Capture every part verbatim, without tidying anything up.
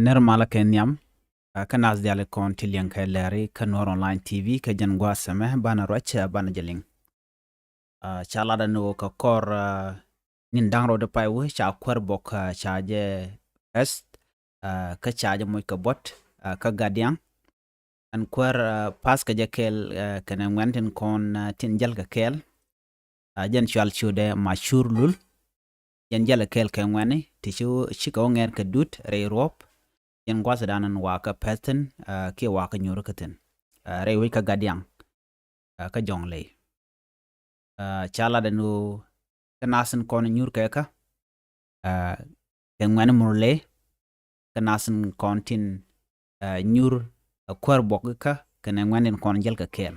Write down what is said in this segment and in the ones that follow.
Nɛr malä kɛ nhiam, kä naath diaal kɔn ti liɛŋ kɛ lɛri kä Nuɔr Online T V kä jɛn gua̱a̱th ɛmɛ banɛ ruac banɛ jɛ liŋ. Ca lat ɛn ɣöö kɛ kɔr ni̱n da̱ŋ rɛw di pay wee ca kuäär bok ca jɛ pɛth, kä ca jɛ moc kɛ buɔt kä Gadiaŋ. Ɛn kuäär path kɛ jɛ kɛɛl kɛnɛ ŋuɛ̈n tin kɔn tin jäl kɛ kɛɛl. Jɛn cual ciötdɛ Macur Lul. Jɛn jälɛ kɛɛl kɛ ŋuɛ̈ni ti ci cikɛ wä ŋɛɛr kɛ dut rɛy ruɔ̱p. Jɛn gua̱thdan ɛn wakä pɛth thi̱n kiɛ wakä nyuur kä thi̱n rɛy wec kä Gadiaŋ kä Jɔŋley. Ca lat ɛn ɣöö kä naath in kɔn nyuur kɛ kä kɛ ŋuɛ̈ni Murle, kä naath in kɔn tin nyuur kuäär bok kä kɛnɛ ŋuɛ̈ni in kɔn jäl kɛ kɛɛl.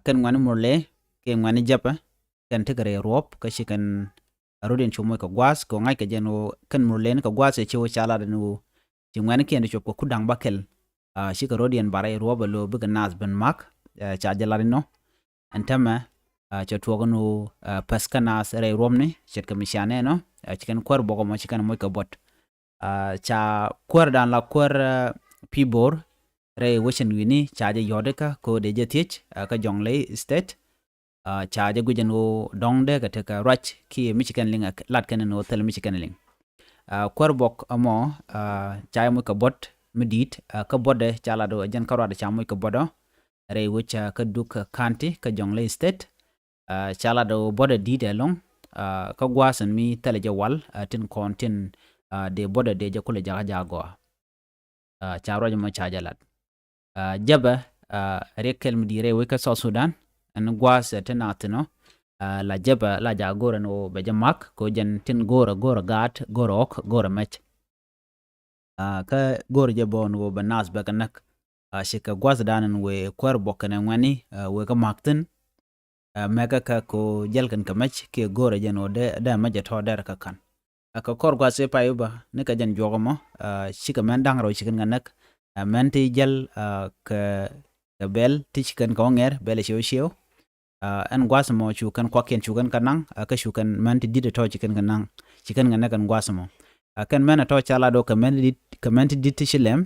Kɛn ŋuɛ̈ni Murle kiɛ ŋuɛ̈ni Jɛpɛ, kɛn tekɛ rɛy ruɔ̱p kä ci kɛn rɔ̱diɛn cu moc kɛ gua̱a̱th kɛ ɣöö ŋa̱ckɛ jɛn ɣöö kɛn Murle ni kɛ gua̱a̱th ɛ ci wä ca lat ɛn ɣöö ci ŋuɛ̈ni kiɛn ti cuɔp kɛ kut da̱ŋ bäkɛl. Cikɛ rɔ̱diɛn ba rɛy ruɔ̱p ɛ lo̱ bikɛ naath ben mak. Ca jɛ lat inɔ ɛn täämɛ cɛ tuɔɔk ɛn ɣöö pɛth kä naath rɛy ruɔ̱pni ce̱tkɛ mi cia nɛn ɔ. Ci kɛn kuäär bok ɛmɔ ci kɛn moc kɛ buɔt. Ca kuäärdan la kuäär Pibor rɛy wecin wi̱ni ca jɛ yɔ̱ɔ̱dikä kɛ ɣöö dee jɛ thiec kä Jɔŋley State. Ca jɛ guic ɛn ɣöö dɔ̱ŋ dee kɛ tekɛ ruac kiɛ mi ci kɛn liŋ lat kɛn ɛn ɣöö thil mi ci kɛn liŋ. Kuäär bok ɛmɔ ca jɛ moc kɛ buɔt mi di̱i̱t kä buɔtdɛ ca lat ɣöö jɛn kä ruaadɛ ca moc kɛ buɔt ɔ rɛy wec kä Duk County kä Jɔŋley State. Ca lat ɣöö buɔtdɛ di̱i̱t ɛlɔ̱ŋ kä gua̱a̱th ɛn mi thilɛ jɛ wal tin kɔn tin dee buɔtdɛ dee jɛ kulɛ jakä jakä gɔaa. Ca ruac ɛmɔ ca jɛ lat. Jɛpɛ riɛk kɛl mi di̱i̱t rɛy wec kä South Sudan ɛn gua̱a̱th ɛ ti naath thi̱n ɔ. La Jɛpɛ la jakä go̱o̱rɛ ɛn ɣöö bɛ jɛ mak kɛ ɣöö jɛn tin go̱o̱rɛ go̱o̱rɛ gaat go̱o̱rɛ ɣɔ̱k go̱o̱rɛ mɛc. Kä go̱o̱rɛ jɛ bä ɛn ɣöö bɛ naath bɛ kɛ näk. Cikɛ gua̱thdan ɛn wëë kuäär bok kɛnɛ ŋuɛ̈ni wëë kä mak thi̱n. Mɛkä kä kɛ ɣöö jäl kɛn kɛ mɛc kiɛ go̱o̱rɛ jɛ ɛn ɣöö dee mɛc ɛ tɔ̱ dɛr kä ka̱n. Kɛ kɔr gua̱a̱th ëë pay wä bä ni kɛ jɛn juɔk ɛmɔ cikɛ mɛn da̱ŋ rɛw ci kɛn kɛ näk. Mɛn ti jäl kɛ kɛ bɛl ti ci kɛn kɛ wä ŋɛr bɛl ɛ ciew ciew. Ɛn gua̱a̱th ɛmɔ cu kɛn kuakiɛn cu kɛn kɛ naŋ kä cu kɛn mɛn ti di̱t ɛ tɔ̱ ci kɛn kɛ naŋ ci kɛn kɛ näk ɛn gua̱a̱th ɛmɔ. Kɛn mɛn ɛ tɔ̱ ca lat ɣöö kɛ mɛn ti di̱t kɛ mɛn ti di̱t ti ci lɛm.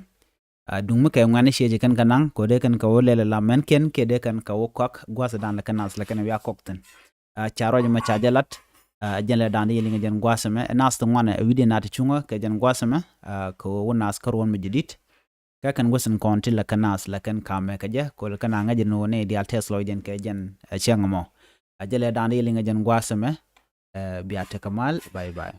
Duŋ mi kɛ ŋuɛ̈ni ciɛ ci kɛn kɛ naŋ kɛ ɣöö dee kɛn kɛ wä lɛl ɛ la mɛn kiɛn kiɛ dee kɛn kɛ wä kɔak gua̱thdan lɛ kɛn naath lɛ kɛn wiak kɔk thi̱n. Ca ruac ɛmɔ ca jɛ lat. Jɛn lɛ da̱a̱n di yɛ liŋ ɛ jɛn gua̱a̱th ɛmɛ ɛ naath ti ŋuan ɛ wi̱cdɛ naath ti cuŋä kɛ jɛn gua̱a̱th ɛmɛ. Kɛ ɣöö wä naath kä ruɔ̱n mi jɛ di̱t. Kä kɛn gua̱th in kɔn ti lɛ kɛn naath lɛ kɛn ka̱mɛ kɛ jɛ kɛ ɣöö lɛ kɛn a ŋäc ɛn ɣöö nɛy diaal tɛth lɔcdɛn kɛ jɛn ɛ cäŋ ɛmɔ. A jɛ lɛ da̱a̱n di yɛ liŋ ɛ jɛn gua̱a̱th ɛmɛ. Bia tekɛ mal. Bye bye.